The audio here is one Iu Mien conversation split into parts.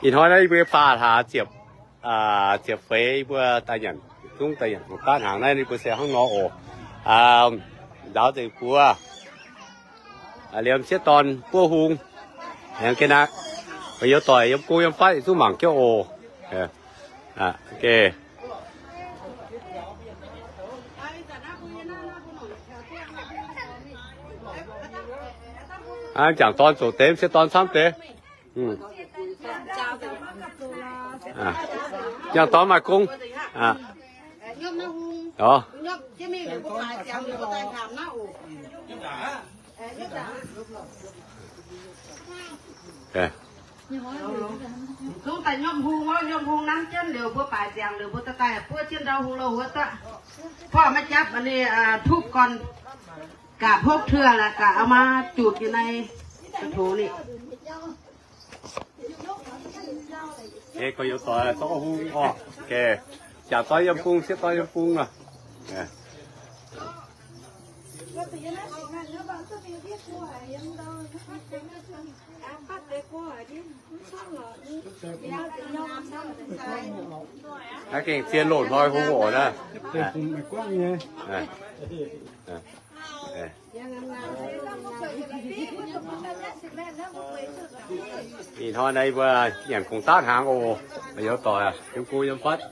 Ih hnoi naaiv yie mbuo faah hlaax ziepc, ziepc feix yie mbuo daaih nyanc, zungv daaih nyanc gong-daqv hnaangx naaiv, yie mbuo se hnangv nor oc. Nzaaux nzengc buo, liemh sieqv dorn buov hung, aengx ga'naaiv, youz doic yiem gong yiem fatv yietc zungv mangc jienv oc. Jangc dorn zoqc deix, sieqv dorn camv deix. Jangc dorn maaih gong. Zungv daaih nyiemv hung, nyiemv hung nanv jienv liuz, mbuo baaix ziangx liuz, mbuo daaih daaih buov jienv ndau hung lo wuov duqv. Porv maiv japv ninh ทูบก่อน gaax hopv เทื่อ laaix gaax a'maah jutc yiem naaiv ga'tox ninh. Jangc dorn yiem bung, sieqv dorn yiem bung nor. Naaiv gengh zien loz-hnoi hung oc naaiv. Ih hnoi naaiv mbuo nyanc gong-daqv hnaangx oc. Youz doic yiem gong yiem fatv.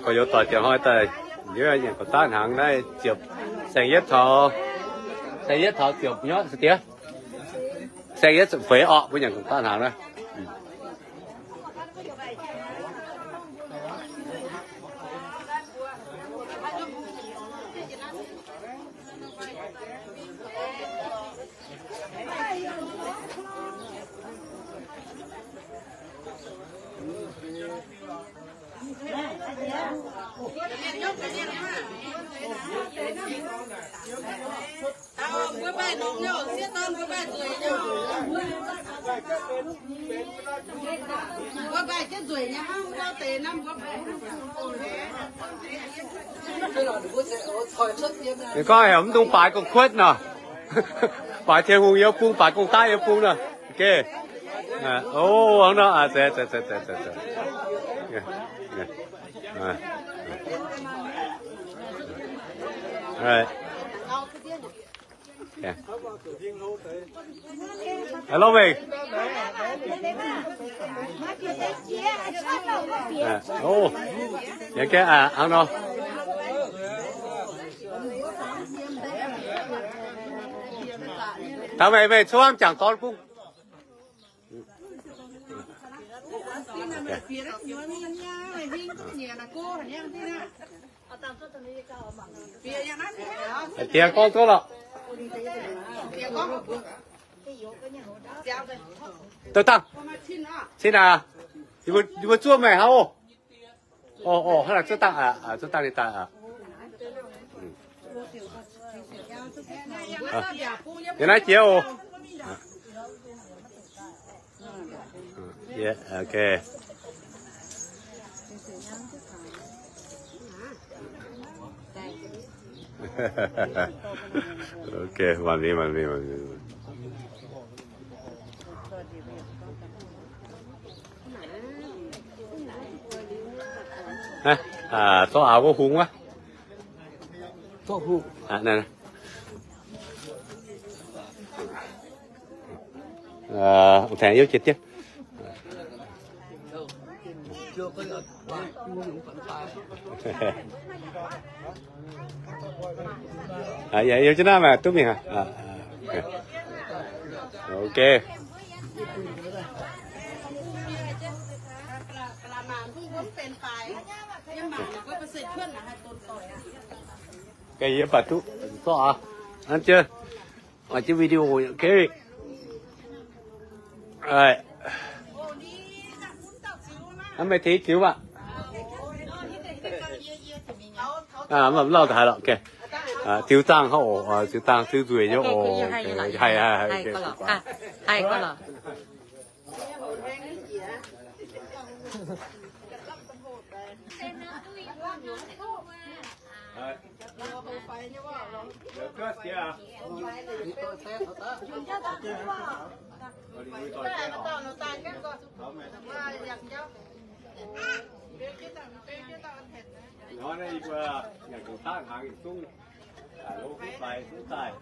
Gorx-youz doic ziangh hnoi daaih nyanc gong-daqv hnaangx naaiv ziepc, saeng-yietv taux, saeng-yietv taux ziepc nyotv diev. Saeng-yietv ziepc feix orqc, mbuo nyanc gong-daqv hnaangx naaiv. Ninh gorngv heuc mv dungx baaix gong-kuotv nor. Baaix Tin-Hungh yiem bung, baaix gong-daqv yiem bung nor. Geh. O, hnangv nor. Hello, mate. O, hnangv nor. Taux meih, meih cuotv jangc dorn bung. Diex gorngv duqv lorqc. Duqv dangh. Cin aac, yie mbuo zuov meih hnangv oc. Oc, oc, hnangv naaic zuov dangh aqv, zuov dangh ninh daaih aqv. Yie naaiv jiex oc. Ok, maanc mingh, maanc mingh, maanc mingh. Zorqv auv wuov hung wuov. Ong-tengx yiem jiex diev. Yiem jienv naaiv maaih duqv mingh. Ok. Yie baac duqv zorqv aqv. Hnangv jiex. Maaih jienv video, ok. Hnangv meih tengx ziux maah. Mv lauh haaix lorqc, ok. Ziux dangh hnangv oc, ziux dangh ziux nzueic nyei oc. Haih, haih, haih. Hnoi naaiv yie mbuo yaac dongh daav hnaangx yietc zungv, lov kuv faix zungv daaih.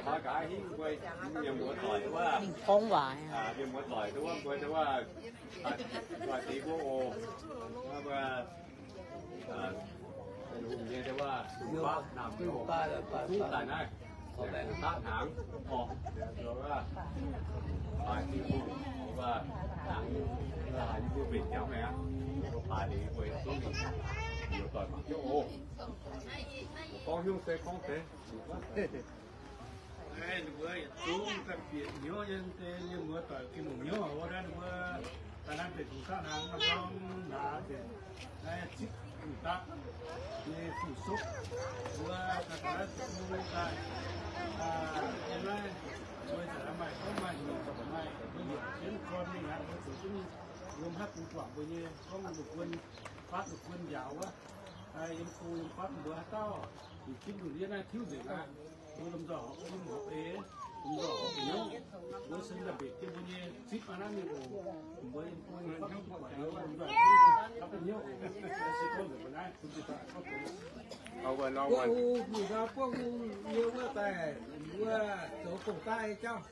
Hnoi gaax hingv mbuo mienh muoz-doic wuov, mienh muoz-doic wuov, mbuo wuov, deix mbuo oc, mbuo Tin-Hungh nyei wuov, daaih naaiv, daaih hnaangx orqc, baaix Tin-Hungh, wuov, hnaangx, yie mbuo mbenc jangx maengc aqv, mbuo baaix liuz mbuo zungv liuz doic mangc jienv oc. Gorngv hnyouv se gorngv deix. Ninh mbuo yietc zungv ganh bieqc hnyouv nyei, mienh muoz-doic gengh longc hnyouv wuov, ninh mbuo daaih naaiv mbenc dungx daav hnaangx, gorngv naaiv mbenc naaiv zipv gu'nguaaz daaih nyei fu-sopv, mbuo daaih daaih naaiv dungx daaih, yiem naaiv mbuo daaih maaih gorngv maaih hnyouv maaih mbuo hnyouv jienv gorn mingh aqv, mbuo zoux jienv yiem haaix bung guangc mbuo nyei gorngv lungh guon, faatv lungh guon njaaux wuov, yiem go yiem faatv mbuo haaix dauh, ninh zipv lungh ndiev naaiv tiuv nzengc aqv. Mbuo lomh nzoih horpc, horpc eix, lomh nzoih horpc hnyouv, mbuo se daaih mbenc jienv mbuo nyei zipv aqv naaiv mingh oc. Mbuo yiem go yiem faatv duqv buatc liuz lomh nzoih gapv hnyouv oc. Se gorngv nzengc mbuo naaiv bun jiu daaih gorngv Buov hungh, mbuo buov hungh yie wuov daaih, wuov zoux gong daaih jauv,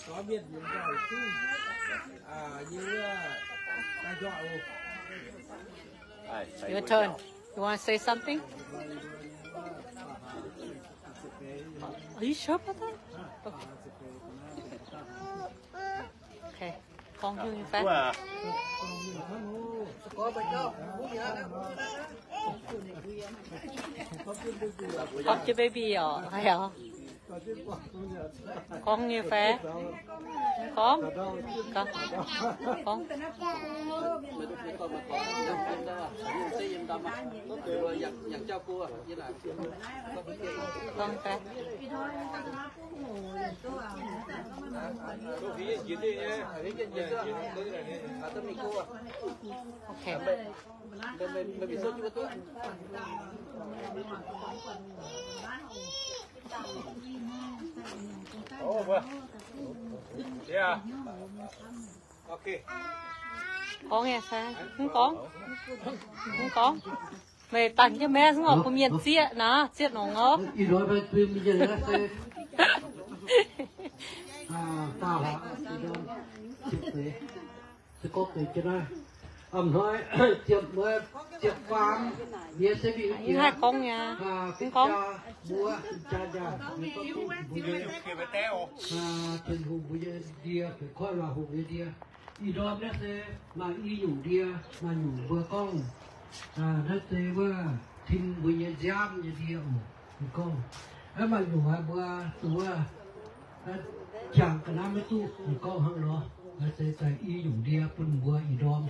zorx mienh muonz nzoih duqv, yie wuov daaih nzoih oc. Your turn. You want to say something? Are you sure about that? Okay. Okay. Gorngv hnyouv nyei fai? Gorngv jienv baby orqc, haiz orqc. Gorngv nyei fai? Gorngv? Gorngv. Gorngv. Gorngv fai? Okay. Gorngv nyei fai? Mv gorngv? Mv gorngv? Meih dangh jienv maengx ngorc bun mienh zieqv naaiv, zieqv nongx oc. Se gorngv deix jienv naaiv, a'hnoi ziepc, ziepc faam, mienh se mingh, mv haih gorngv nyei. Mv gorngv. Mbuo jaa, jaa, mbuo gorngv mbuo nyei Tin-Hungh, mbuo nyei ndie, benx koiv waac hungh nyei ndie. Ih ndorm naaiv se maaih i nyungc ndie, maaih nyungc mbuo gorngv, naaiv se wuov tin mbuo nyei nziaamv nyei ndie oc. Ninh gorngv, naaiv maaih nyungc haiz mbuo zuqc wuov, jangx ga'naaiv maiv duqv. Ninh gorngv hnangv nor, naaiv se daaih i nyungc ndie bun mbuo ih ndorm.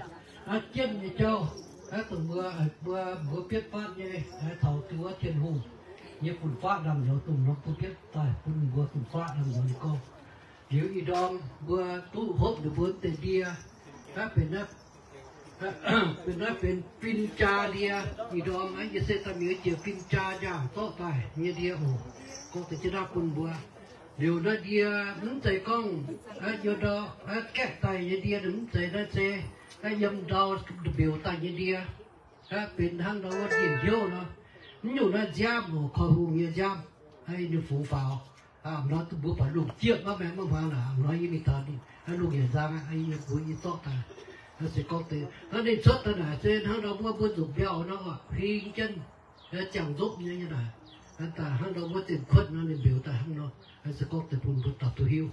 Naaiv jienv nyei jauv, naaiv dongh mbuo, mbuo, mbuo bietv fatv nyei, taux duqv wuov Tin-Hungh nyei fun-faqv ndaamv-nyouz dongh norm bun bietv daaih bun mbuo fun-faqv ndaamv-nyouz. Ninh gorngv, liuz ih ndorm mbuo duqv hopv ninh mbuo deix ndie, naaiv benx, benx naaiv benx fin-jaa ndie. Ih ndorm naaiv yie se daaih mingh jiex fin-jaa njaah zorqv daaih nyei ndie oc. Gorngv deix jienv naaiv bun mbuo. Liuz naaiv ndie mv zeiz gorngv, aa, yiem ndau, aa, gaeqv daaih nyei ndie, mv zeiz, naaiv se, aa, yiem ndau mbiuz daaih nyei ndie. Aa, benx hnangv ndau wuov ndie-hnyouv nor. Mv nyungc naaiv nziaamv oc, koiv hungh nyei nziaamv, aa, ninh fungx faaux. Aa, nor mbuo buatc lungh jieqv maiv maengx maiv hmuangx naaic, nor yie mingh taux ninh, aa, lungh yietc nzang aqv, yie mbuo yie zorqv daaih. Aa, se gorngv deix, aa, ninh cuotv daaih naaic se hnangv ndau wuov mbuo nzuqc mbiauh nor, huing jienv, aa, ziangh nzopv nyei nyei naaic. Aa, daaih hnangv ndau wuov zinh kuotv nor ninh mbiuz daaih hnangv nor. Aa, se gorngv deix bun mbuo dauh duqv hiuv.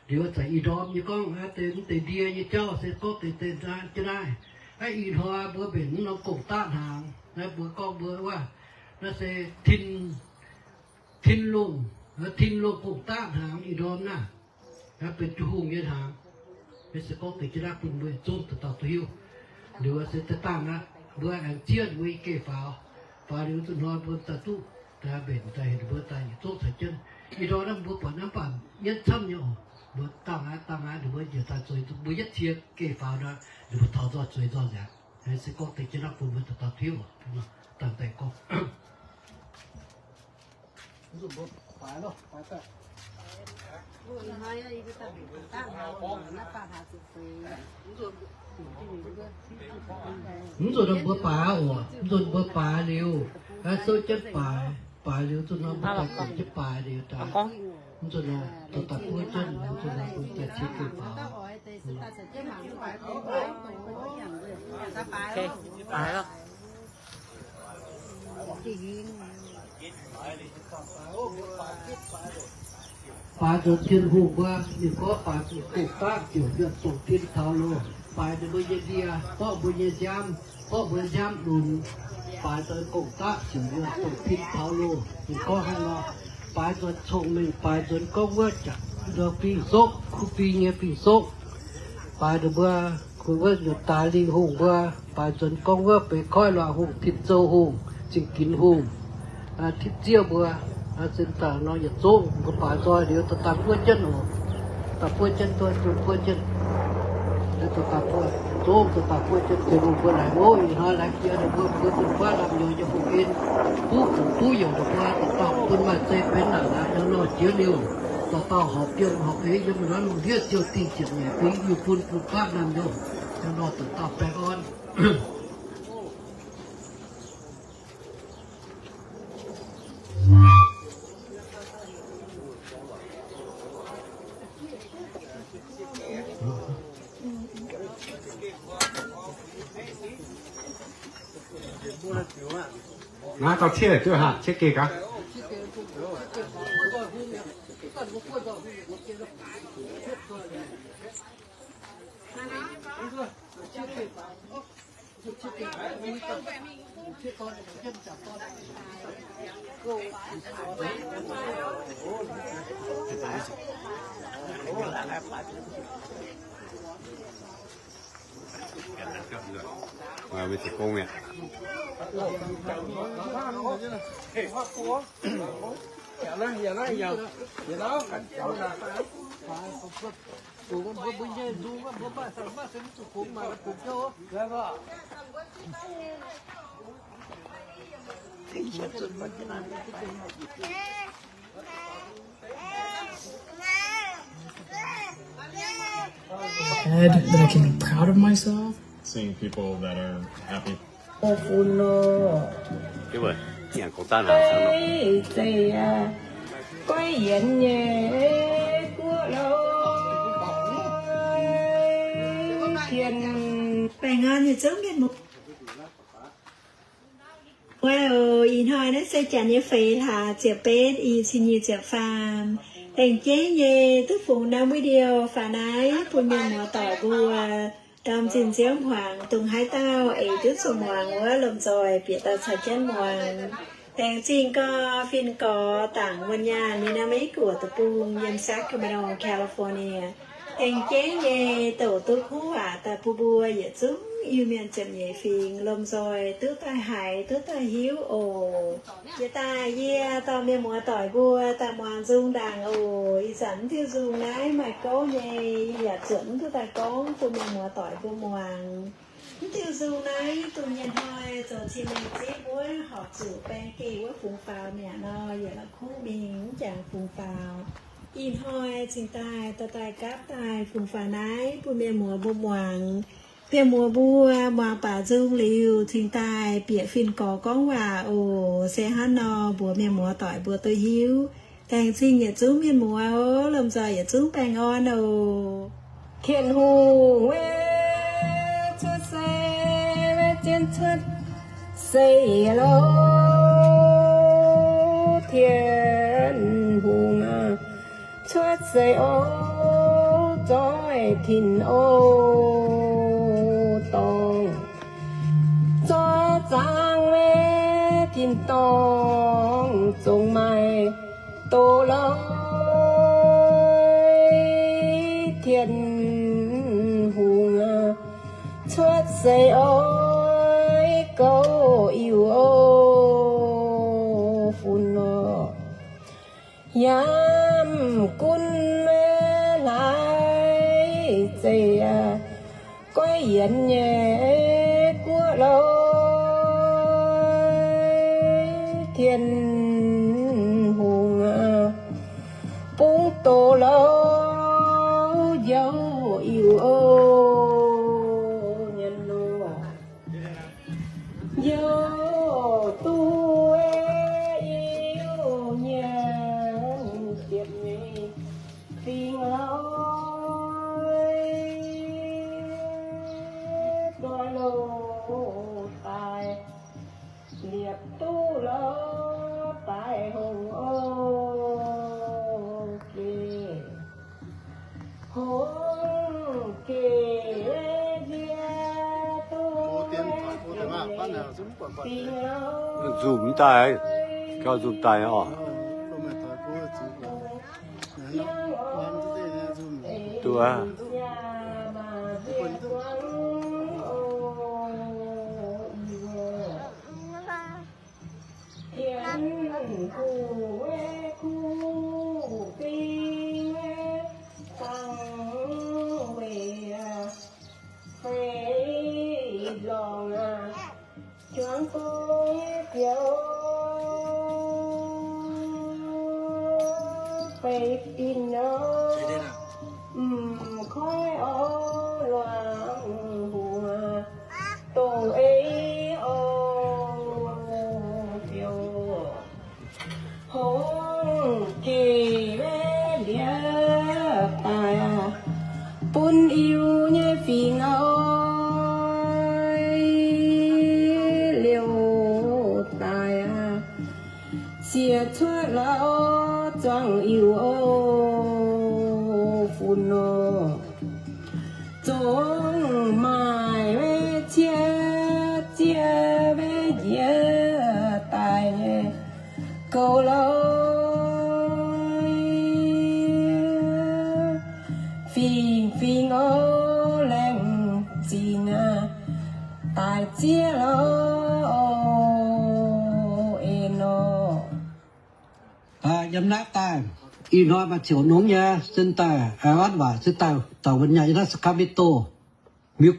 Liuz zanc ih ndorm nyei gorngv, aa, deix, deix ndie nyei jauv se gorngv deix, deix naaiv, jienv naaiv, aa, ih hnoi mbuo mbenc mv norm gong-daqv hnaangx. Naaiv mbuo gorngv mbuo wuov, naaiv se tin, tin lungh, aa, tin lungh gong-daqv hnaangx ih ndorm naaiv. Aa, benx Tin-Hungh nyei hnaangx. Maiv se gorngv deix jienv naaiv bun mbuo yietc zungv dauh dauh duqv hiuv. Liuz se daaih dangh aqv, mbuo aengx zieqv mbuo nyei geh faaux. Faaux liuz zuqc hnoi mbuo daaih duqv daaih mbenc daaih heuc mbuo daaih yietc zungv caux jienv. Ih ndorm naaiv mbuo buatc naaiv mv baac mienv camv nyei oc. Mbuo dangh aqv, dangh aqv, ninh mbuo njiec daaih zueiz, mbuo yietv cie geh faaux nor, ninh mbuo taux nzoih zueiz nzoih nzengc. Se gorngv deix jienv naaiv bun mbuo dauh dauh tiuv, dangh deix gorngv. Mv nzunc nor mbuo baaix oc, mv nzunc mbuo baaix liuz, souv jienv baaix, baaix liuz nzunc nor mbuo daaih zuqc jienv baaix liuz daaih. Mv nzunc nor, daaih daaih buov jienv, mv nzunc nor mbuo daaih cie geh faaux. Baaix nzuonx Tin-Hungh mbuo, ninh gorngv baaix zuqc gong-daqv ziouc yuonh dongh tin taux loh. Baaix ninh mbuo nyei ndie, borqv mbuo nyei nziaamv, borqv mbuo nziaamv lunx. Baaix nzuonx gong-daqv ziouc yuonh dongh tin taux loh. Ninh gorngv hnangv nor, baaix nzuonx cong-mengh, baaix nzuonx gorngv wuov jaax nduov fing-soqv, kuv fing nyei fing-soqv. Baaix ninh mbuo, kuv wuov nyutc daaix lingh hungh mbuo, baaix nzuonx gorngv wuov beix koiv luangh hungh, tin-zou hungh, zingh ginx hungh, titv zieqv mbuo, zinh daaih nor yietc zungv mbuo baaix nzoih liuz, daaih daaih buov jienv oc. Daaih buov jienv, buov jienv, buov jienv, daaih daaih buov, zungv daaih daaih buov jienv Tin-Hungh mbuo laengz mouv ih hnoi laengz jiex ninh mbuo, mbuo zuqc guaaiv lamh nyouz nyei hungh en, duqv zuqc duqv youc ninh mbuo, dauh dauh bun maaih zei benx naanc naaic nor nor jiex liuz, dauh dauh horpc bienh horpc eix yiem naaiv lungh ndiev ziouc dingh ziepc nyeic fingx Iu-bun bun guaaiv lamh nyouz, nor dauh dauh baengh orn. Naaiv gauh ciev duqv haic, ciev geh gaax. Glad that I can be proud of myself. Seeing people that are happy. Fun nor. Zeiz aqv, goiv yienx nyei guoqv lorh, tien baengh orn nyei zungv mienh muoz. Ov, ih hnoi naaiv se janx nyei feix hlaax ziepc betv, i cin nyic ziepc faam. Aengx jeiv nyei duqv fungx norm video faaux naaiv bun mienh muoz-doic mbuo ndorm zinh nziouv hmuangx dongh haaix dauh eix duqv zuqc muangx wuov lomh nzoih bieqc daaih caux jienv muangx. Laengz zingh gorx fin-gorx dangc wuonh nyaanh nyei naaiv Meiv Guoqv deic-bung yiem Sacramento, California. Aengx jeiv nyei douc duqv kuv waac daaih bun mbuo yietc zungv Iu-Mienh ziepc nyeic fingx lomh nzoih duqv daaih haiz duqv daaih hiuv oc. Jiex daaih yie dorh mienh muoz-doic mbuo daaih muangx nzung ndaangc oc. Ih zanc mv diuh nzung naaiv maaih gouv nyei, yaac zuotc mv duqv daaih gorngv bun mienh muoz-doic mbuo muangx. Mv diuh nzung naaiv dongh mienh hnoi zoux cin-mengh zipv wuov horpc zuqc baeng geh wuov fungx faaux mi'aqv nor, yietc la'kuqv mingh mv jangx fungx faaux. Ih hnoi cingx daaih dorh daaih gapv daaih fungx faaux naaiv bun mienh muoz mbuo muangx. Mienh muoz mbuo muangx baac nzung liuz cingx daaih bieqc fin-gorx gorngv waac oc. Se hnangv nor mbuox mienh muoz-doic mbuo duqv hiuv. Laengz zingh yietc zungv mienh muoz oc, lomh nzoih yietc zungv baengh orn oc. Tin-Hungh cuotv se zien cuotv se loh. Tin-Hungh cuotv se oc, zoih tin oc dorngx, zoih zaangc tin-dorngh zongc maaih doz-loi. Tin-Hungh cuotv se oix gouv Iu-Mienh oc, fun nor, yaac gunv hlaax Goiv yienx nyei guoqv lorqc, Tin-Hungh aac, bungx doz lorqc, njouv iuc oc, nyanc nor. Njouv duqv iuc nyanc ziepc nyeic fingx lorqc, doix loz daaih liepc duqv lorqc, daaih hungh oc, geh hungh geh nziex duqv fingx lorqc. Nzunc daaih, gauh nzunc daaih oc. Duqv. Tin-Hungh kuv ding dangh weic feix lorngh aqv, juangc gong nyei biaux feix fingx nor, mv koiv orv luangh hungh dongh ei orv biaux. Hungh geh wetv liuz daaih, bun iu nyei fingx oix liouh daaih, siex cuotv lorqc zuangx iu oc, funx nor. Zungv maaih wetv ciev ziev wetv njiec daaih nyei goux lorqc, fingx fingx oc, laengz zingh aqv, daaih zieqv lorqc oc, en nor. Yiem naaiv daaih, ih hnoi maaih ziouc nongx nyei, sin daaih, aa, watv waac, sin daaih, dauh wuonh nyaanh yiem naaiv Sacramento, Miu.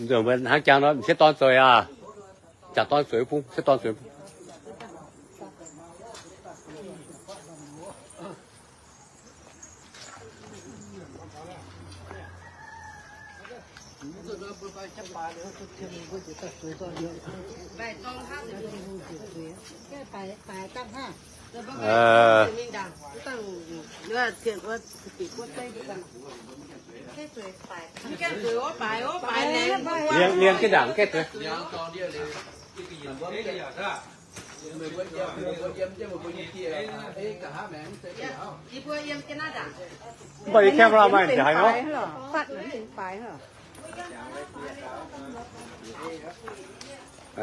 Mbuo hnangv jangx nor, m'sieqv dorn zoux aqv. Jangx dorn zoux bung, m'sieqv dorn zoux bung. Liemh, liemh jienv ndaangc, gaeqv deix. Mv baac yie camera maaih haaix nor.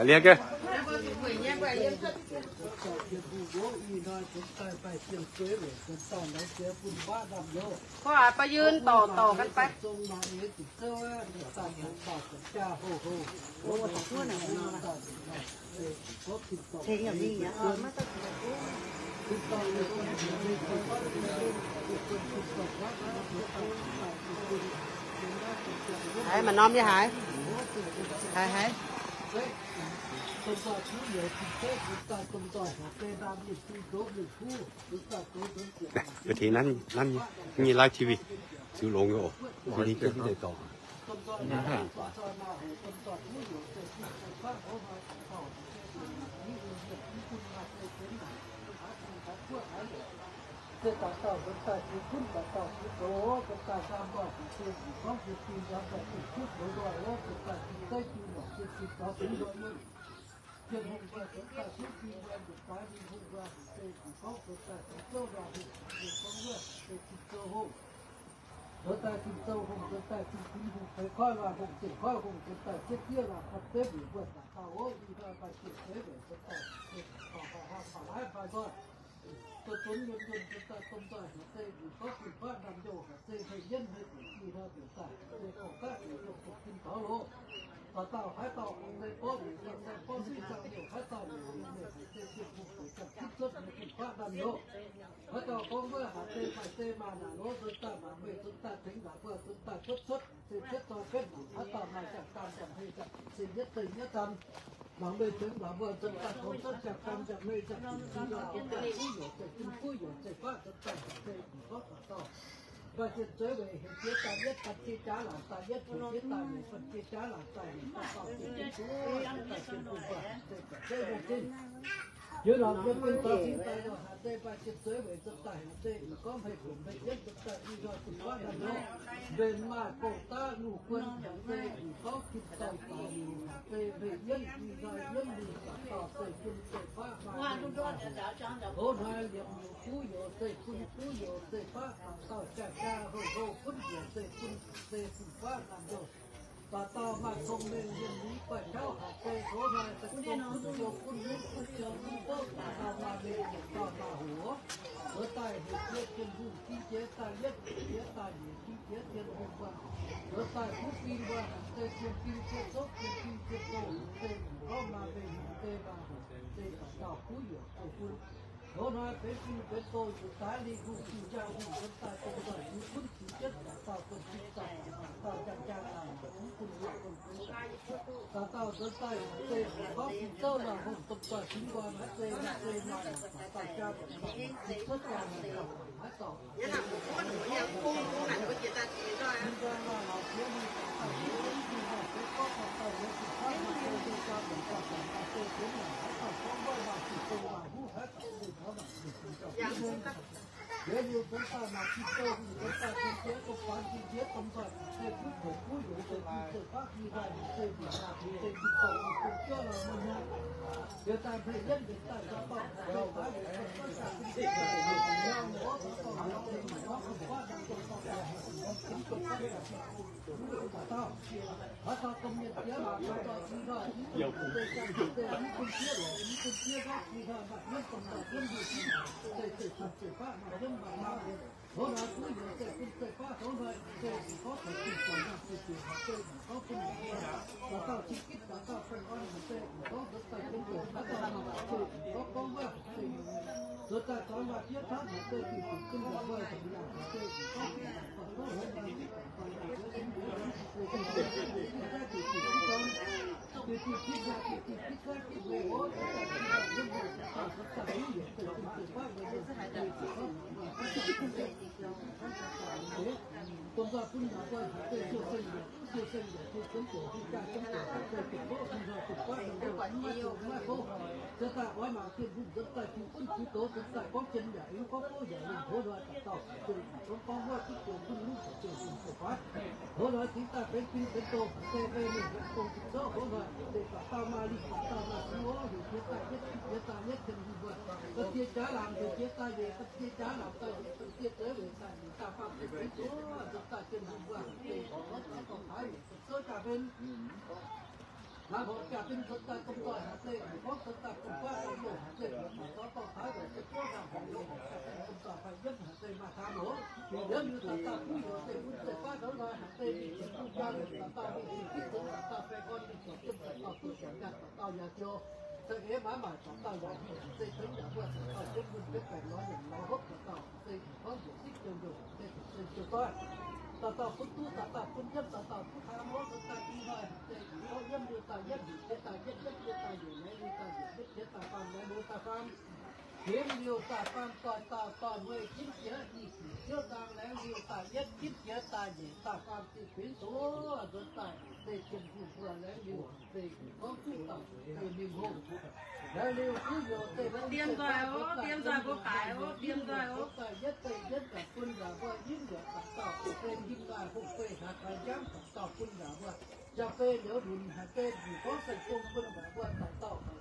Liemh gaax. Haiz maaih norm nyei haiz. Haiz haiz. Mv tengx nanv, nanv nyei live T V, ziux longx nyei oc. Tin-Hungh mbuo zoux daaih suv fim mbuo njiec daaih, Tin-Hungh mbuo haic se gorngv zoux daaih zoux zouv nduoh hungh, se gorngv wuov se Tin-Zou hungh. Zoux daaih Tin-Zou hungh, zoux daaih Tin-Hungh, feix koiv waac hungh, ziepc koiv hungh, zoux daaih cietv diev waac, fam ziev mbiec mbuo daaih dauh ov, ih hnoi maaih ziex seix weic zoux daaih, se gorngv faaux haaix faaux laaix faaux nzoih, zoux zunx yiem yiem zoux daaih domh nzoih haic se mbic gorngv fun-faqv ndamv-youh haic se hmei yienv hmei zuqc ih hnoi zoux daaih se gorngv gaav zuqc yiem zuqc tin taux loz. Dauh dauh haaix dauh ong se borqv mbic, ong se borqv suiv, zangh youh haaix dauh mienh mienh haic se Tin-Hungh zoux daaih zipv cuotv nyei fun-faqv ndamv-youh. Haaix dauh gorngv wuov haic se maaih zei maaih naaic lov zoux daaih mangc meih zoux daaih tengx naaic mbuo zoux daaih cuotv cuotv se cuotv zoi betv mangc haaix dauh maaih ziangh gaam ziangh hmei ziangh se yietv zeiv yietv zanc. Mangc meih tengx naaic mbuo zoux daaih taux cuotv ziangh gaam ziangh hmei ziangh zuqc zoux daaih kuv youz zeiv, kuv youz zeiv faqv zoux daaih se gorngv dauh dauh maaih ziex seix weic heuc jiex daaih yietv, banh jiex jaax laangc daaih yietv, heuc jiex daaih weic banh jiex jaax laangc daaih weic dauh dauh jiex jiex duqv daaih jiex duqv buatc se gorngv zeiv nyei zinh. Yie lorz yie mbuo dorh cingx daaih lorz haaix zeiv maaih ziex seix weic zoux daaih haaix zeiv gorngv hmei fungc hmei yienv zoux daaih ih hnoi zuqc guaatv ndamv-youh. Mbenc maaih gong-daqv nuh guon haaix zeiv, mbenc gorngv Tin-Dorngh daaih liuz haaix zeiv hmei yienv ih hnoi yienv liuz dauh dauh zeiv fun zeiv faqv maaih hnoi liemh liuz kuv youz zeiv fun, kuv youz zeiv faqv dauh dauh jaa jaa houh houh gunv njiec zeiv fun, zeiv fun faqv ndamv-youh. Dauh dauh maaih cong-mengh yiem liuz guaix jauv haaix zeiv hoz hnoi se gunv gunv ziou gunv lunv gunv ziou gunv bouv, dauh dauh maaih mengh yietc dauh dauh hoc. Zoux daaih heuc jiex Tin-Hungh, jiex daaih yietv, jiex daaih nyiec, jiex Tin-Hungh guanh. Zoux daaih kuv fing mbuo haic se zien fing zien zouv, zien fing zien doh, se gorngv maaih mengh haic se maaih hoc, se dauh dauh kuv youz zeiv fun. Hoz hnoi benx fing benx doh yietc daaih lingh hungh, fing jaa hungh, zoux daaih dongh nzoih fingx gunv fingx jienv, dauh dauh guanh fing dauh, dauh dauh jaa jaa, dauh dauh kuv gunv wuov gunv gunv. Dauh dauh zoux daaih se gorngv fingx zouv nor hungh, domh nzoih fingx nqoi haaix zeiz haaix zeiz nor, dauh dauh jaa cuotv jaa nor, haaix dauh Liuz liuz zoux daaih maaih Tin-Hungh, zoux daaih Tin-Hungh jiex domh nzoih, se kuv youz, kuv youz, se Tin-Hungh se faqv, Tin-Hungh se Tin-Hungh, Tin-Hungh se Tin-Hungh, Tin-Hungh liuz daaih hmei yienv liuz daaih dauh dauh, dauh dauh, haaix dauh domh mienh jiex maac, dauh dauh Tin-Hungh, Tin-Hungh se jaa, Tin-Hungh se mv bun jiex lorqc, mv bun jiex gorngv Tin-Hungh maaih yienv domh nzoih yienv liuz, se zeiv fun zeiv faqv maaih yienv maaih maa. Hoz hnoi kuv youz zeiv fun zeiv faqv, hoz hnoi se gorngv taux Tin-Dorngh nangh diuh diuh haic se gorngv bun dauh dauh cing gitv, dauh dauh baengh orn haic se gorngv zoux daaih jienv zoux, dauh dauh maaih se gorngv gorngv wuov se zoux daaih zuangx maaih fiev tauv haic se diuh diuh bun yaac wuov nzangc yaac haic se gorngv bun yaac fai tov haic se diuh diuh gitv zorng, diuh diuh gitv yaac diuh diuh gitv zorng gitv meih oc, zoux daaih zoux daaih kuv youz zeiv fun zeiv faqv, weic zuqc Domh nzoih bun yaac nzoih haic se siou seng yaac duqv siou seng yaac siou jienv ziouc duqv jaa jienv ziouc haic se ziouc bouv domh nzoih ziouc guaatv domh nzoih mv maaih ziouc mv maaih bouv. Zoux daaih oix mangc Tin-Hungh nzuonx daaih fingx gunv fingx doz, nzuonx daaih gorngv jien yaac yiem, gorngv bouv yaac yiem. Hoz hnoi dauh dauh se gorngv gorngv wuov duqv jiex gunv lunv haic se fingx ziouc guaatv. Hoz hnoi cingx daaih benx fingx benx doz haic se meih mienh benx gong fingx zouv. Hoz hnoi se dauh dauh maaih lingh dauh dauh maaih fingx oc. Heuc jiex daaih yietv, jiex daaih yietv, Tin-Hungh mbuo. Ba'gie jaax laangc heuc jiex daaih nyeic, ba'gie jaax laangc daaih nyeic, ba'gie zeix weic daaih nyeic, daaih faam zeix benx doz, nzuonx daaih Tin-Hungh mbuo haic se gorngv taux dorh taaix weic zouv jaa-mben. Naaiv horpc jaa-mben nzuonx daaih domh nzoih haic se gorngv nzuonx daaih domh guaatv domh youh haic se heuc daaih dorh dorh taaix weic se zouv daaih horpc youz horpc jaa-mben domh nzoih fai yienv haic se maaih taan oc. Liuz liuz dauh dauh kuv youz zeiv fun zeiv faqv nzuonx hnoi haic se mingh ziepc hungh jaa liuz dauh dauh mingh ziepc gitv nzuonx dauh dauh baengh orn mingh ziepc jienv dauh dauh duqv ziepc nyaanh dauh dauh nyaanh ziouc. Za'eix maiv maaih dauh dauh yaac mingh haic se tengx yaac mbuo dauh dauh jienv mun jienv baengh lorz nyanc lorz hopv dauh dauh se gorngv njiec sipv jouh njoh se se jouh doiv. Dauh dauh bun duqv dauh dauh bun yienv dauh dauh duqv taan oc. Nzuonx daaih i hnoi se gorngv yienv liuz daaih yietv, heuc jiex daaih yietv, yietv jiex daaih nyeic, laengz liuz daaih nyeic, yietv jiex daaih faam, laengz liuz daaih faam. Ginv liuz daaih faam doic dauh doic mueiz ginv jiex i sic ziouv nzaang, laengz liuz daaih yietv ginv jiex daaih nyeic daaih faam diuh kuinx doz. Nzuonx daaih se Tin-Hungh mbuo laengz liuz se gorngv duqv dauh se mingh hungh. Laengz liuz kuv youz se dien nzoih oc, dien nzoih mbuo baaix oc, dien nzoih oc. Daaih yietv deix yietv daaih bun yaac mbuo yimv yaac dauh dauh se ginv daaih hungh fei haaix daaih njamv dauh dauh bun yaac mbuo jaa-fei liuz lunc haic se njiec gorngv se bun bun yaac mbuo dauh dauh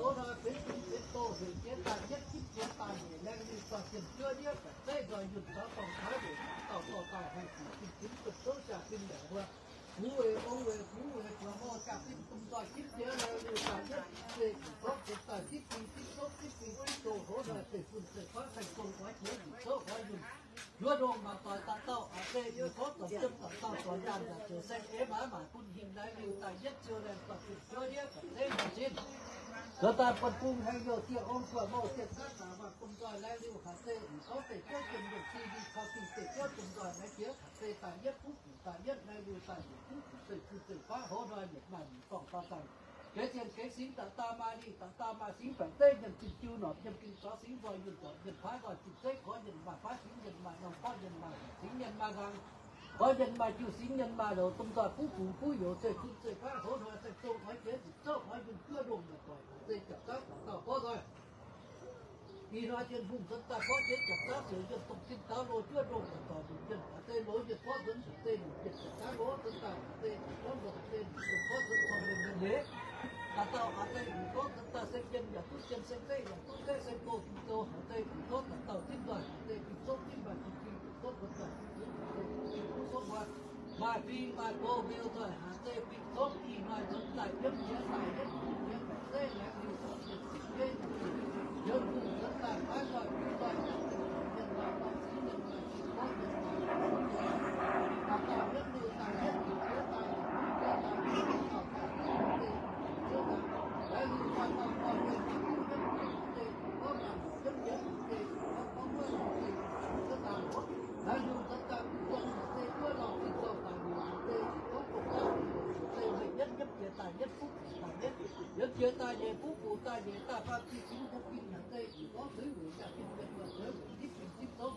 hoz hnoi benx fingx benx doz, heuc jiex daaih yietv, zipv jiex daaih nyeic, laengz liuz dorh jiex juov ndiev, baeqc zeiv nzoih yunh zaux dorngh taaix weic dauh dorh daaih haih zuqc fingx fingx guoqv zouv jaa-fin yaac mbuo gux weic ong weic gux weic buoz mouh jaa-fin domh nzoih zipv jiex laengz liuz daaih yietv, zipv jiex gorngv jiex daaih zipv fingx zipv zouv zipv fingx zipv doz hoz hnoi zeiv-fun zeiv-faqv saeng-zong oix jiex njiec zouv oix yunh juov ndongh maanc doic dauh dauh aqc zeiv, mienh gorngv dorngc jiem dauh dauh dorngc nyaanh yaac ziouc saeng-eix maaiz maaic bun hingh laengz liuz daaih yietv ziouc laengz dorh jiex juov ndiev baeqc zeiv nzoih zinh. Zoux daaih buonv-bung haengh youh dieh ong buoz mouh dieh zaanv naaic maaih domh nzoih laengz liuz haic zeiv mv gorngv deic juov jiem yungh di di caux dingh deic juov domh nzoih naaiv jiex haic zeiv daaih yietv buv guc daaih yietv laengz liuz daaih yietc buv guc zeiv-fun zeiv-faqv hoz hnoi yietc maaih mienh dorngh dauh dangh. Geix zienh geix singx dauh dauh maaih lingh dauh dauh maaih singx baeqc zeiv yienh zinh jiu norqc yiem ging zaux singx nzoih yunh dorngc yienh faav nzoih zinh zeiv gorx yienh maaih faav singx yienh maaih norm gorqv yienh maaih singx yienh maaih nzangc gorx yienh maaih jiu singx yienh maaih louz domh nzoih buv bungx buv youz zeiv-fun zeiv-faqv hoz hnoi saeng-zong oix jiex njiec zouv oix yunh juov ndongh maanc doic haic zeiv jaax zaangv dauh dauh gorngv nzoih. Ih hnoi Tin-Hungh nzuonx daaih gorngv jiex jaax zaangv ziouc yienh dongh zinh daaux loz juov ndongh maanc doic nzunc yienh haic zeiv loz yienh gorngv nzuonx haic zeiv nzunc yienh jaax zaangv loz nzuonx daaih haic zeiv gorngv nzuonx haic zeiv nzunc gorngv nzuonx corc mienh mienh leiz dauh dauh haic zeiv nzunc gorngv nzuonx daaih seng jiem yaac duqv jiem, seng zeiv yaac duqv zeiv, seng go duqv go haic zeiv nzunc gorngv dauh dauh zipv nzoih haic zeiv fingx zouv zipv maaih fingx fingx zouv nzuonx daaih fingx zouv haic zeiv fingx fingx duqv zouv nqoi. Maaih fingx maaih go mbiouh nzoih haic zeiv fingx zouv ih hnoi nzuonx daaih yiem jiex daaih yietv jiex baeqc zeiv laengz liuz caux mienh zipv jeiv nzunc, Tin-Hungh nzuonx daaih maiv nzoih fingx nzoih yaac duqv mienh maaih norm singx mienh maaih jiex gorqv mienh maaih dauh dauh yietv liuz daaih yietv jiex daaih yietc jiex daaih yietc jiex daaih yietv jiex daaih laengz liuz maaih dauh dauh mienh maaih jiex yietv jiex daaih zeiv gorqv maaih yiemv yiemv deix gorngv gorngv wuov deix wuov daaih oc. Laengz liuz nzuonx daaih mv buatc haic zeiv wuov lauh zinh dauh daic liuz haic zeiv gorngv dongh gaav deix haic zeiv meih yietv yiemv jiex daaih yietv buv guc daaih yietv, yiemv jiex daaih nyeic buv guc daaih nyeic daaih faam zinh fingx yiemv fingx haic zeiv mv gorngv zuiz weic jaa-fin mienh mbuo zuiz weic zipv fingx zipv zouv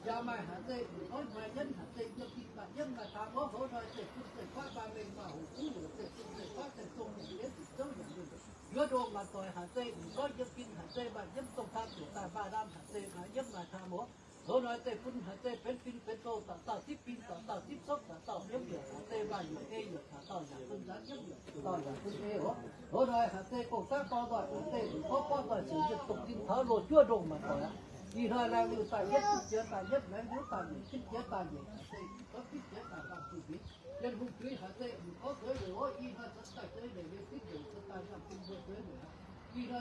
yaac maaih haic zeiv mv gorngv maaih yiemv haic zeiv yiem fingx maaih yiemv maaih taa mborqv hoz hnoi zeiv-fun zeiv-faqv maaih mengh maaih hoc buv weic zeiv-fun zeiv-faqv saeng-zong yaac yietv njiec zouv yaac yunh juov ndongh maanc doic haic zeiv mv gorngv yiem fingx haic zeiv maaih yiemv dongh taa ziouc daaih maaih lamh haic zeiv maaih yiemv maaih taa mborqv hoz hnoi zeiv-fun haic zeiv benx fingx benx douz dauh dauh zipv fingx dauh dauh zipv zouv dauh dauh yiemv yaac haic zeiv maaih yaac ei yaac dauh dauh yaac bun nzanv yiemv yaac dauh dauh yaac bun ei oc. Hoz hnoi haic zeiv gong-daqv dorh nzoih haic zeiv mv gorngv borqv nzoih ziouc yienh dongh zinh taux loz juov ndongh maanc doic aqv. Ih hnoi laengz liuz daaih yietv zipv jiex daaih yietv, laengz liuz daaih nyeic zipv jiex daaih nyeic haic zeiv mv gorngv zipv jiex daaih faam zinh fingx. Tin-Hungh zuiz haic zeiv mv gorngv zueiz weic oc. Ih hnoi nzuonx daaih zueiz weic liuz zipv weic nzuonx daaih nzangc bun mbuo zueiz weic aqv. Mv duqv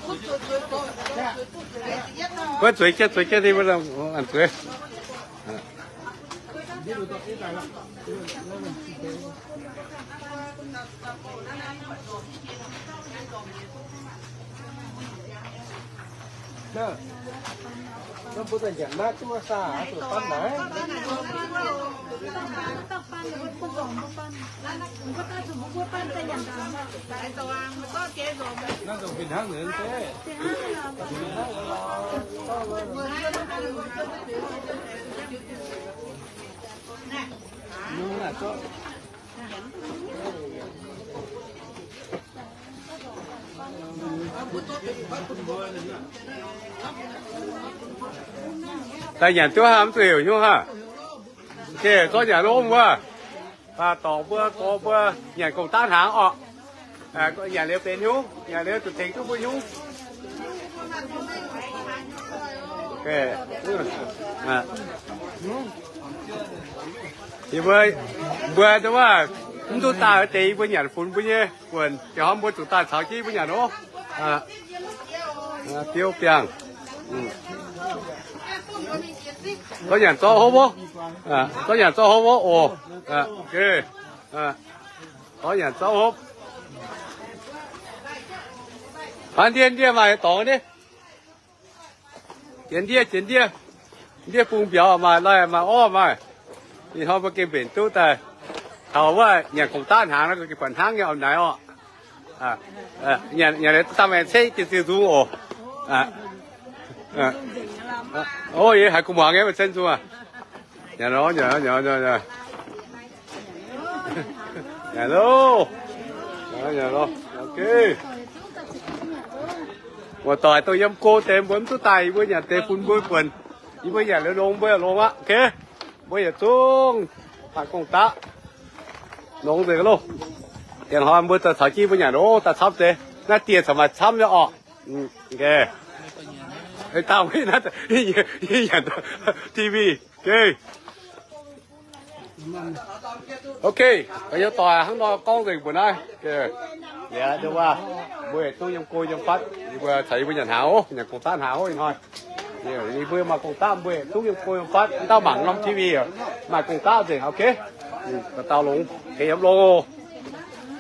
aqv. Mbuo zueiz jienv, zueiz jienv, ninh mbuo a'nzueiz. Daaih nyanc duqv haah, mv zuqc heuc hnyouv haah. Zorqv nyanc lov wuov. Baac dorngc mbuo, gorx mbuo nyanc gong-daqv hnaangx orqc. Nyanc liuz benx hnyouv, nyanc liuz zuqc tengx duqv mbuo hnyouv. Yie mbuo, mbuo wuov, mv duqv daaih deix yie mbuo nyanc funx mbuo nyei buonc, jiex hnoi mbuo zuqc daaih caux jienv yie mbuo nyanc oc. Biouv biangh. Zorqv nyanc zorqv hopv oc. Zorqv nyanc zorqv hopv oc. Zorqv nyanc zorqv hopv. Hnangv ndiev ndiev maaih dorngx nyei. Jiex ndiev, jiex ndiev. Ndiev bung mbiauz maaih, lai maaih, orv maaih. Ih hnoi mbuo gengh mbenc duqv daaih. Taux wuov nyanc gong-daqv hnaangx nor, gengh buatc hnangv nyei oc, naaiv orqc. Nyanc, nyanc liuz daaih maengx ceqv jiex ziux nzung oc. Ov, yie haiz gu'nguaaz nyei, maengx ceqv nzung aqv. Nyanc loh, nyanc loh, nyanc loh, nyanc loh. Nyanc loh, nyanc loh. Ok. Muoz-doic dongh yiem go deix mbuo mv duqv daaih, yie mbuo nyanc deix bun mbuo buonc. Yie mbuo nyanc liuz longx mbuo yaac longx aqv. Ok, mbuo yietc zungv maaih gong-daqv. Longx nzengc loh. Diex hnoi mbuo daaih caux jienv mbuo nyanc loh, daaih camv deix. Naaiv dieh caux maaih camv nyei orqc. Dauh nyanc TV. Ok, ok, haaix nyungc doic hnangv nor gorngv nzengc mbuo naaiv. Liuz wuov, mbuo yietc zungv yiem go yiem fatv, yie mbuo caux yie mbuo nyanc hnaangx oc, nyanc gong-daqv hnaangx oc ih hnoi. Yie mbuo maaih gong-daqv, mbuo yietc zungv yiem go yiem fatv, dauh mangc norm TV maaih gong-daqv nzengc. Ok, dauh longx, gengh yiem loh.